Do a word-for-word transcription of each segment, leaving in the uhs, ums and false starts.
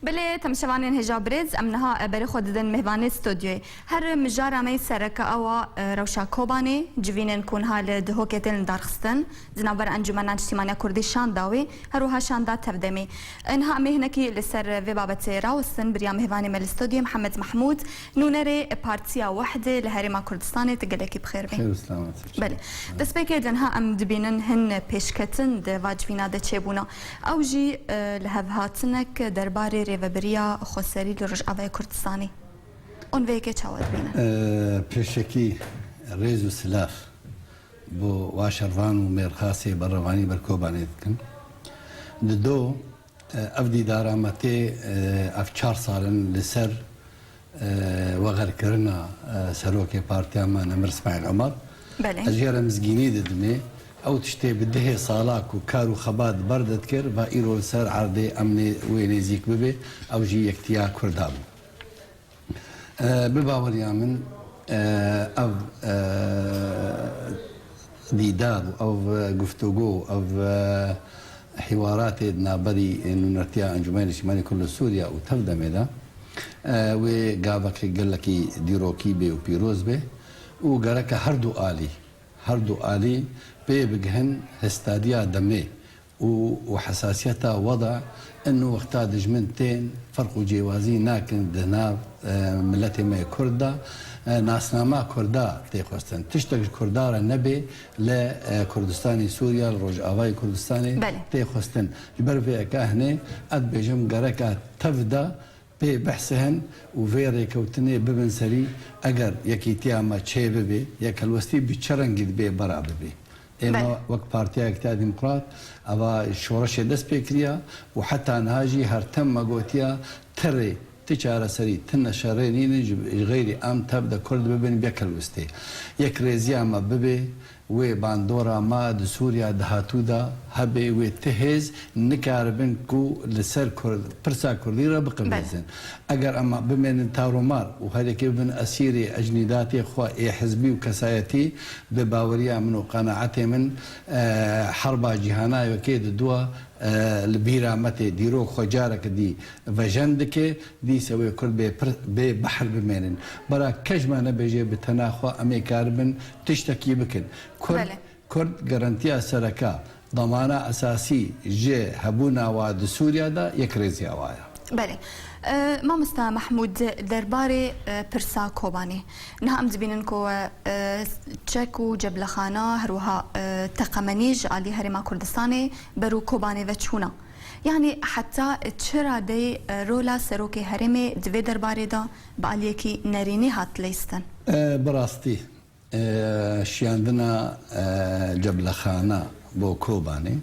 Belê, temaşevanên hêja birêz, em niha, e, berê xwe didin mêvanê stûdyoyê. Her mijara me yê sereke ew a, e, rewşa Kobanê, civînên ku niha li Dihokê tên lidarxistin, di navbera Encûmena Niştîmaniya Kurdî şanda wê, her wiha şanda Tevdemê. E, niha em ê hinekî li ser vê babetê rawestin, bi riya mêvanê me li stûdyoyê Mihemed Mehmûd, nûnerê Partiya Wehdê li Herêma Kurdistanê, tu gelekî bi xêr bî. Xêr û selamet. Belê. Destpêkê de niha em dibînin hin pêşketin di va civîna de çêbûna. Ew jî, e, lihevhatinek derbarê rêvebiriya xweserî li Rojavayê Kurdistanê. Hûn vê yekê çawa dibînin? E, pêşekî rêz û silav bo wa şervan û mêrxasê berrevanî ber Kobanê dikin. Di do, e, ev dîdara me tê, e, ev çar sal in li ser, e, vexerkirina, e, serokê partiya me Nemir Smaîl Omer. Belê. Ez jê re mizgînî didimê. Ew tiştê bi dehê sala ku kar û xebat ber de dikir, va îro li ser erdê em nê-, wê nêzîk bibe, ew jî yektiya Kurda bû. E, bi baweriya min, e, ev, e, dîdar û ev guftûgo û ev, e, hîwaratê di navberî nûnertiya Encûmenê Niştîmanî Kurd li Sûriya û Tevdemê de, e, wê gavekê gelekî dîrokî bê û pîroz bê û gereke her du alî, her du alî pê bigihin hestadiya demê û, û hesasiyeta weda ino wexta dijmin tên ferq û cêwazî nakin di nav, e, miletê me yê Kurd de, e, nasnama Kurda tê xwestin. Tiştek ji Kurda re nebê li, e, Kurdistanê Sûriya, li Rojavayê Kurdistanê Belê. tê xwestin. Ji ber vê yeka hinê ez dibêjim gereka tev de pê behse hin û vê rêkewtinê bibin serî, eger yekîtiya me çê bibe, yek helwestî bi çi rengî dibe bera bibe. Êma Belê. wek Partiya Yekitiya Demokrat, eva şoreşê dest pê kiriya û heta niha jî her tim me gotiya, ti rê, ti çareserî, ti neşerê nînin, ji, ji xeyrî em tev de Kurd bibin yek helwestê. Yekrêziya me bibe, wê bandora me di Sûriya dahatû de hebe, wê ti hêz nikaribin ku li ser Kurd, pirsa Kurdî re biqivêzin. Belê. Eger em bimênin tarûmar û her yekê bibin esîrê ecnîdatê xwe ê hizbî û kesayetî, bi baweriya min û qenaetê min, e, herba cîhana yekê di dua, e, li bîra me tê. Dîrok xwe careke dî vejen dike, dîse wê Kurd bê pir, bê behr bimênin. Bera kes me nebêje bi tena xwe em ê karibin tiştekî bikin. Kurd, Belê. Kurd garantiya sereke, damana esasî ji hebûna wa di Sûriya de yekrêziya wa ye. Belê. E, Mamosta Mehmûd, derbarê, e, pirsa Kobanê. Niha em dibînin ku, e, çek û ceblexana, her wiha, e, teqemenî ji alî Herêma Kurdistanê ber û Kobanê ve çûna. Yanî heta çi radeyê, e, rola serokê herêmê di vê derbarê de bi aliyekî nerînî hat leyistin? E, bi rastî, e, şiyandina, e, ceblexana bo Kobanê.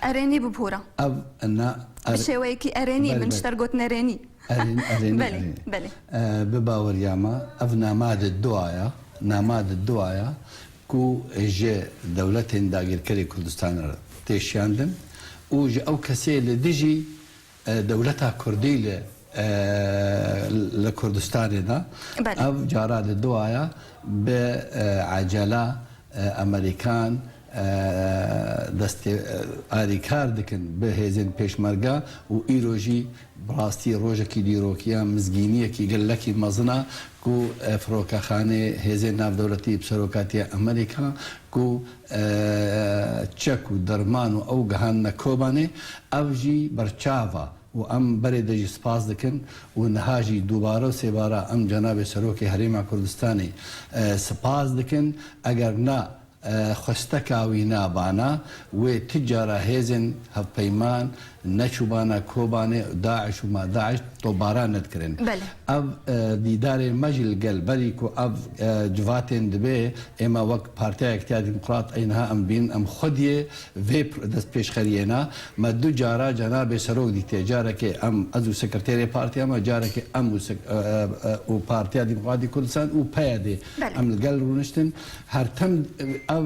Erênî bi pûra. Ev na, Bi er-, şêweyekî erênî, Belê, min ji belê. te got nerênî. Erênî, erênî, Belê, erênî. belê. E, bi baweriya me, ev nama di duaya, nama di duaya ku ji dewletên dagirkerê Kurdistanê re tê şiyandin û ji ew kesê li dijî, e, dewleta Kurdî li, e, li Kurdistanê de. Belê. Ev cara di duaya bi, e, ecela, e, Amerîkan, e, destê, e, alîkar dikin bi hêzên pêşmerga û îro jî bi rastî rojekî dîrokiya, mizgîniyekî gelekî mezin a ku, e, firokexanê hêzên navdewletî bi serokatiya Amerîka ku, e, çek û derman û ew gihandine Kobanê, ev jî berçav a û em berê de jî spas dikin û niha jî dubare û sêbara em cenabê Serokê Herêma Kurdistanê, e, spas dikin. Eger na, e, xwesteka wî nabana, wê tu cara hêzên hevpeyman neçûbana Kobanê, DAIŞ û ma DAIŞ topbara nedikirin. Belê. Ev, e, dîdarê me jî li gel berî ku ev, e, civatên dibe, êma wek Partiya Yekitiya Demokrat ey niha em bîn, em xwediyê vê pr-, destpêşxeriyê ne. Me du cara cenabê serok dîtiye. Carekê em, ez û sekreterê partiya me, carekê em û sek-, e, e, e, û Partiya Demokratîk Kurdistan û P Y D Belê. em li gel rûniştin. Her tim ev,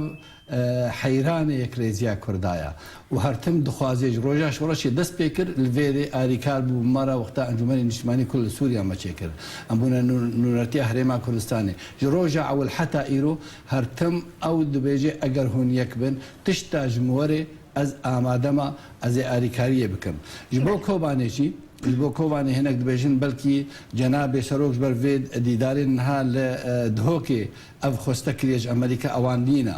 e, heyranê yekrêziya Kurda ye. Û her tim dixwaze ji roja şoreşê dest pê kir, li vê rê alîkar bû bi me re wexta Encûmenê Niştimanî Kurd li Sûriya me çêkir. Em bûne nû-, nûnertiya Herêma Kurdistanê. Ji roja ewil heta îro her tim ew dibêje, eger hûn yek bin, tişta ji min werê ez amade me, ez ê alîkariyê bikim. Ji bo Belê. Kobanê jî, Ji bo Kobanê hinek dibêjin, belkî cenabê serok ji ber vê dîdarên niha li, e, Dihokê ev xweste kiriye ji Amerîka, ewan nîne.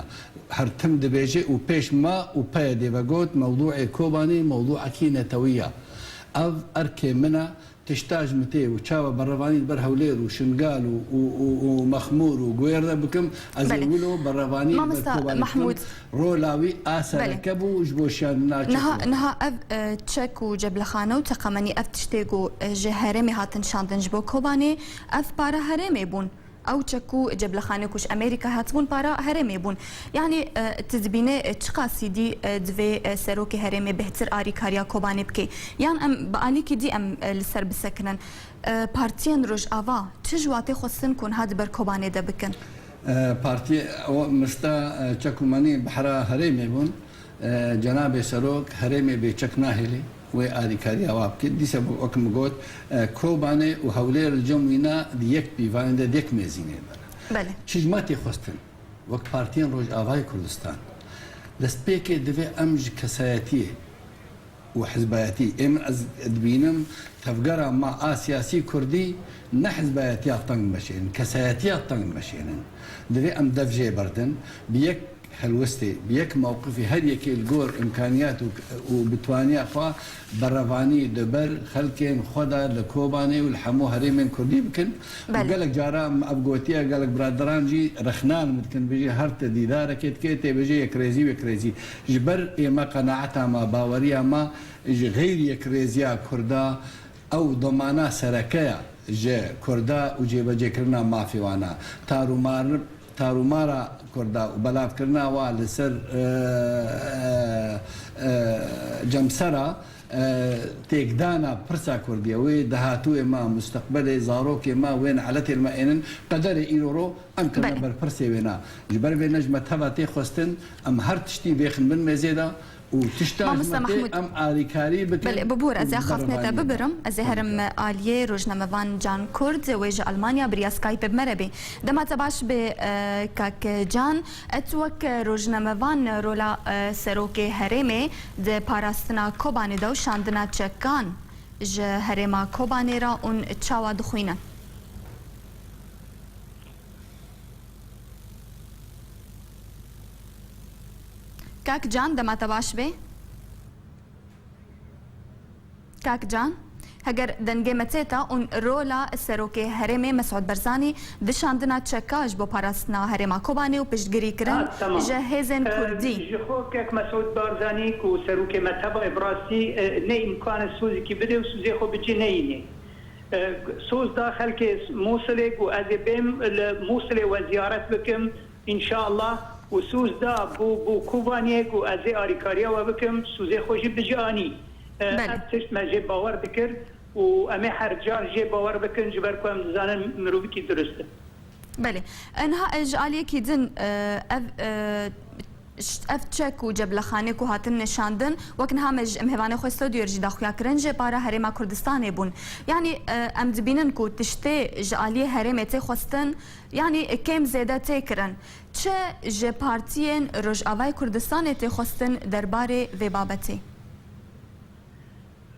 Her tim dibêje û pêş ma û P Y D'ê ve got, mewdûê Kobanê mewdûekî netewî ye. Ev erkê min e, tişta ji min tê û çawa berevanî li ber Hewlêr û Şingal û, û, û, û Mexmûr û Guêr de bikim, ez ê Belê. wilo berevanî li ber Mamosta Kobanê bikim. Mehmûd. Rola wî a Belê. sereke bû ji bo şiyandina çek Niha, û niha ev, e, çek û ceblexane û teqemenî ev tiştê ku, e, ji herêmê hatin şandin ji bo Kobanê, ev para herêmê bûn. Ew çek û ceblexanê ku ji Amerîka hatibûn para herêmê bûn. Yanî, e, tu dibîne, e, çiqasî dî, e, divê, e, serokê herêmê bêhtir arîkariya Kobanê bike? Yan em bi alîkî dî em, e, li ser bisekinin? E, partiyên Rojava çi ji wa tê xwestin ku niha di ber Kobanê de bikin? E, partiyê, o mista, e, çekumanî behra herêmê bûn. E, cenabê serok herêmê bê çek nahêlê, wê arîkariya wa bike. Dîsa wek min got, e, Kobanê û Hewlêr li cem wîna di yek pîvanê de, di yek mêzînê de ne. Belê. Çi ji me tê xwestin? Wek partiyên Rojavayê Kurdistan, destpêkê divê em ji kesayetiyê û hizbayetî, ê min ez dibînim tevgera me a siyasî kurdî ne hizbayetiya teng dimeşênin, kesayetiya teng dimeşênin. Divê em dev jê berdin, bi yek helwestê, bi yek mewqifê, her yekê li gor îmkaniyat û, û bitwaniya xwe berevanî li ber xelkên xwe de li Kobanê û li hemû herêmên kurdî bikin. Û Belê. gelek cara em ev gotiye, gelek biraderan jî rexna li min dikin, bêjî her ti dîdarekê dike, tê bêjê yekrêzî, yekrêzî. Ji ber ê me qenaeta me, baweriya me ji xeyrî yekrêziya kurda, ew domana sereke ya ji kurda û cêbecêkirina mafê wan e. Tar û mar-, tarûmara kurda û belavkirina wa li ser, e, e, e, cemsera, e, têkdana pirsa kurdî ye. Wê dahatûyê me, musteqbelê zarokê me, wê neletê li me ênin, qederê îro ro em kirine Belê. berpirsê wê ne. Ji ber vê ne ji me teva tê xwestin, em her tiştî bêxin bin mêzê de û tişta ji Mamosta me tê Mahmûd. em arîkarî bikin Belê, bibûr, ez û ê xaftinê te berevanî bibirim. Ez ê herim aliyê rojnamevan Can Kurd, wê ji Almanya bi riya Skype bi me re bê. Dema te baş bê, e, kak Can. Et wek rojnamevan rola, e, serokê herêmê di parastina Kobanê de û şandina çekan ji herêma Kobanê re hûn çawa dixwînin? Kak Can, dema te baş bê. Kak Can, heger dengê me tê te ûn rola serokê herêmê Mesûd Barzanî di şandina çeka ji bo parastina herêma Kobanê û piştgirî kirin Ha, tamam. ji hêzên E, kurdî. Ji xwe kek Mesûd Barzanî ku serokê me teva ye, bi rastî, e, ne îmkan e sozekî bide û sozê xwe bi cih neyînê. E, soz da xelkê Mûsilê ku ez ê bêm li Mûsilê we ziyaret bikim, înşallah, û soz da bo, bo Kobaniyê ku ez ê arîkariya we bikim, sozê xwe jî bi cih anî. E, Belê. Ev tişt me jê bawer dikir û em ê her car jê bawer bikin, ji ber ku em dizanin mirovekî dirust e. Belê. E, niha, e, ji aliyekî din, e, ev, e, ş-, ev çek û ceblexanê ku hatin nişandin, wek niha me ji, em hêvanê xwe stûdyoyê jî daxuya kirin, jê para Herêma Kurdistanê bûn. Yanî, e, em dibînin ku tiştê ji aliyê herêmê tê xwestin, yanî kêm zêde tê kirin. Çi ji partiyên Rojavayê Kurdistanê tê xwestin derbarê vê babetê?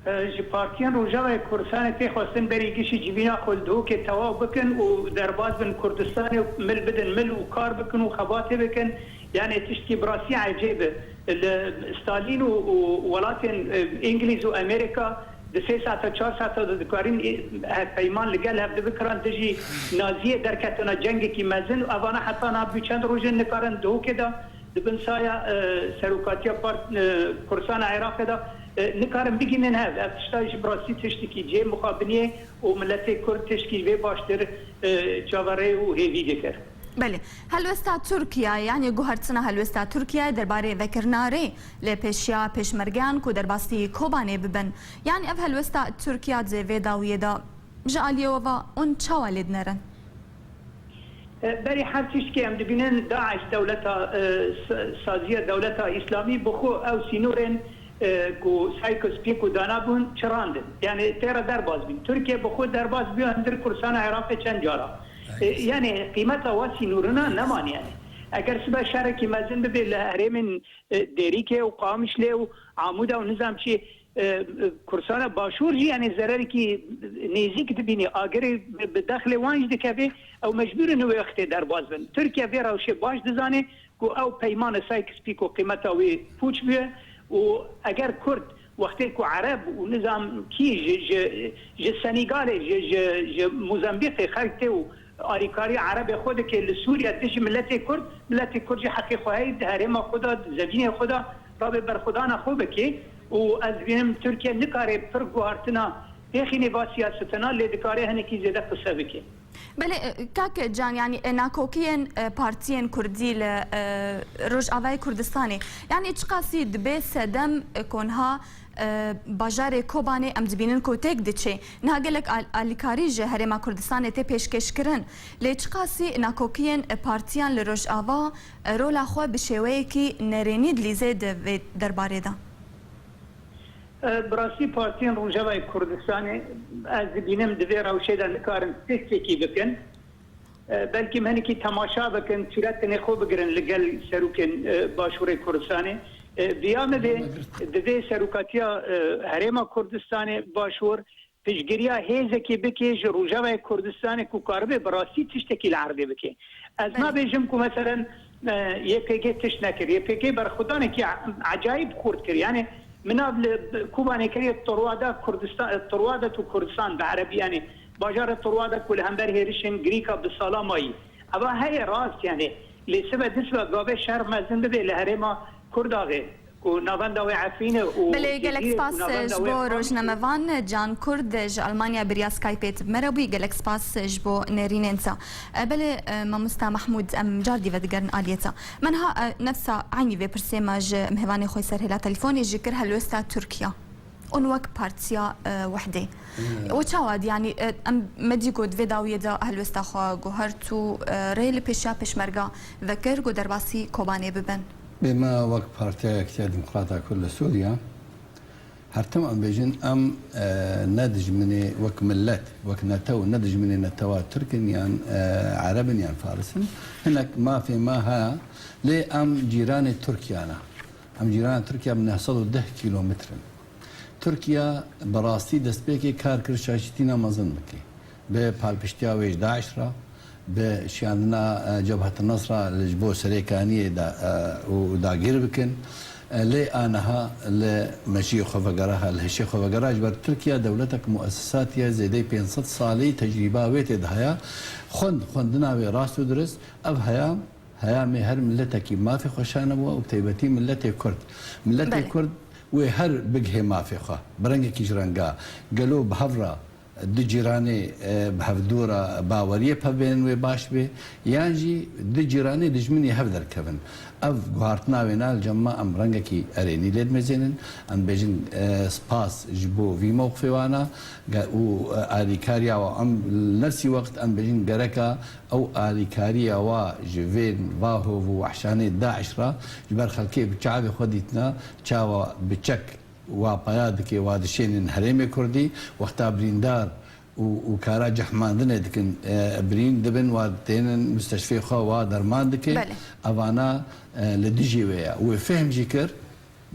Ji partiyên Rojavayê Kurdistanê tê xwestin berî gişî civîna xwe li Duhokê tewaw bikin û derbas bin Kurdistanê û mil bidin mil û kar bikin û xebatê bikin. Yanê tiştkî bi rastî ecêb e. Li Stalîn û, û welatên, e, Îngilîz û Amerîka di sê saeta, çar saeta de dikarîn, e, hevpeyman li gel hev dibikiran dijî Naziyê derketine cengekî mezin û evana heta niha bû çend roj in nikarin Duhokê de di bin saya, e, serokatiya part-, e, Kurdistana Iraqê de, e, nikarin bigihînin hev. Ev tişta jî bi rastî tiştekî cihê mixabiniyê û miletê Kurd tiştkî vê baştir, e, çaverê û hêvî dikir. Belê. Helwesta Tirkiyeyê, yanî guhertina helwesta Tirkiyeyê derbarê vekirina rê li pêşiya pêşmergeyan ku derbasî Kobanê bibin. Yanî ev helwesta Tirkiye di vê dawiyê de ji aliyê we ve hûn çawa lê dinerin? E, berî her tiştekê em dibînin DAIŞ dewleta, e, sa-, saziya dewleta Îslamî bi xwe ew sînorên, e, ku Sykes-Picot danabûn çirandin. Yanî tê re derbas bîn. Tirkiye bi xwe derbas bûye hundir Kurdistana Iraqê çend cara. E, yanî qîmeta wa sînorina neman yanî. Eger sibe şerekî mezin bibe li herêmên, e, Dêrîkê û Qamişlê û Amûda û nizam çi, e, Kurdistana Başûr jî, yanî zererekî nêzîk dibînî, agirê bi, bi dexlê wan jî dikeve, ew mecbûr in wê wextê derbas bin. Tirkiye vê rewşê baş dizane ku ew peymana Sykes-Picot qîmeta wê pûç bûye û eger Kurd wextê ku Ereb û nizam kî ji, ji, ji Senîgalê, ji, ji, ji Mozambîqê xelk tê û alîkarî Erebê xwe dike li Sûriye dijî miletê Kurd, miletê Kurd jî heqê xwe heye di herêma xwe de, di zevînê xwe de, rabê berxwedana xwe bike û ez dibînim Tirkiye nikare pir guhartina têxînê va siyasetena, lê dikare hinekî zêde qise bike. Belê, e, kak Can, yanî, e, nakokiyên, e, partiyên kurdî li, e, Rojavayê Kurdistanê, yanî çiqasî dibe sedem, e, konha, e, bajarê Kobanê em dibînin ku têk diçe. Niha gelek al-, alîkarî ji Herêma Kurdistanê tê pêşkêşkirin. Lê çiqasî nakokiyên, e, partiyan li Rojava, e, rola xwe bi şêweyekî nerênî dilîze di vê derbarê de? E, bi rastî partiyên Rojavayê Kurdistanê ez dibînim di vê rewşê de nikarin tiştekî bikin. E, belkî em hinekî temaşa bikin, sûretê xwe bigirin li gel serokên, e, Başûrê Kurdistanê. E, viya min vê, di vê serokatiya, e, Herêma Kurdistanê Başûr piştgiriya hêzekê bike ji Rojavayê Kurdistanê ku karibe bi rastî tiştekî li erdê bike. Ez Belê. nabêjim ku meselen, e, Y P G tişt nekir. Y P G berxwedanekî e-, ecayîb xurt kir. Yani min nav li Kobanê kiriye Torwada Kurdistan, Torwada tu Kurdistan bi erebî, yani bajarê Torwada ku li hember hêrişên Grîka bi sala mayî. Eva heye rast yani. Lê sibe disibe gavê şer mezin bibe li herêma Kurdaxê ku navenda wê Efrîn e û Belê, gelek Cizîrê û spas navenda ji wê bo Xankê. rojnamevan Can Kurd ji Almanya bi riya Skypeê bi me re bûyî. Gelek spas ji bo nêrînên te. E, belê, e, mamosta Mahmûd, em car dî vedigerin aliyê te. Me niha, e, nefsa eynî vê pirsê me ji mêvanê xwe serhêla telefonê jî kir, helwesta Tirkiye. Hûn wek partiya, e, Wehdê. Hmm. We çawa dî? Yanî, e, em, me dî ku di vê dawiyê de helwesta xwe guhert û, e, rê li pêşiya pêşmerga vekir ku derbasî Kobanê bibin. Bê me wek Partiya Yekitiya Demokrata Kurd li Sûriye, her tim em bêjin, em, e, ne dijminê wek millet, wek netew, ne dijminê netewa Tirk in yan, e, Ereb in yan Faris in. Hinek mafê me heye, lê em cîranê Tirkiye ne. Em cîranê Tirkiye bi neh sed û deh kîlometre in. Tirkiye bi rastî destpêkê kar kir şaşîtîna mezin bike. Bi palpiştiya wê ji DAIŞ re, bi şiyandina, e, Cebhet Nesra li ji bo Serêkaniyê de, e, û dagir bikin. E, lê aniha li meşiyê xwe vegera, li hişê xwe vegera, ji ber Tirkiye dewletek muesesatî ye, zêdeyî pênc sed salî tecrîba wê tê de heye. Xwend, xwendina wê rast û dirist, ev heya, heya me her miletekî mafê xwe şanibû û bi taybetî miletê Kurd. Miletê Belê. Kurd wê her bigihê mafê xwe, bi rengekî ji renga. Gelo bi hev re du cîranê, e, bi hevdû re baweriyê pevbênin wê baş bê, yan jî du cîranê dijminî hev derkevin. Ev guhartina wê ne li cem me em rengekî erênî lê dimezênin. Em bêjin, e, spas ji bo vî mewqifê wana ge-, û, e, alîkariya wa em li nefsî wext em bêjin gereka ew alîkariya wa ji vê va hov û wehşanê DAIŞ re ji ber xelkê bi çavê xwe dîtina çawa bi çek wa paya dike, wa dişênin herêmê Kurdî, wexta birîndar û, û kara cehmandinê dikin, e, birîn dibin, wa tênin musteşfê xwe, wa derman dike. Belê. Evana, e, li dijî wê ye. Wê fehm jî kir,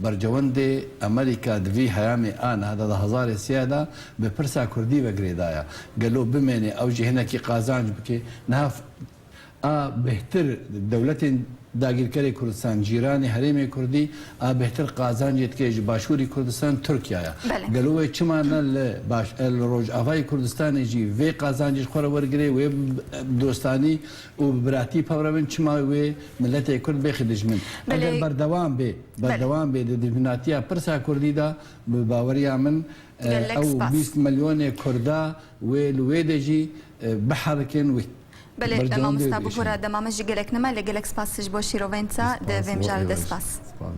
bercewendê Amerîka di vî heyamê a niha de, di hezarê sê de bi pirsa Kurdî ve girêdaya. Gelo bimêne, ew jî hinekî qazanc bike. Niha f-, A bêhtir dewletên dagîrkerê Kurdistan, cîranê herêmê Kurdî, a bêhtir qazancê dike ji Başûrî Kurdistan Tirkiye ye. Belê. Gelo wê çima ne li baş-, e, li Rojavayê Kurdistanê jî vê qazancê ji xwe re wergirê, wê bi dostanî û bi biratî pev re bin, çima wê miletê Kurd bêxî dijmin? Belê. Eger berdewam bê, Belê. berdewam bê di dijminatiya pirsa Kurdî de, bi baweriya min, e, Gelek ew spas. bîst milyonê Kurda wê li wê de jî, e, biherikin wê. Belê, Bercewendê mamosta, bigihîşin. Bigora dema me jî gelek nime, lê gelek spas ji bo şîrovên te. Spas, di vê mijarê de spas. Spas.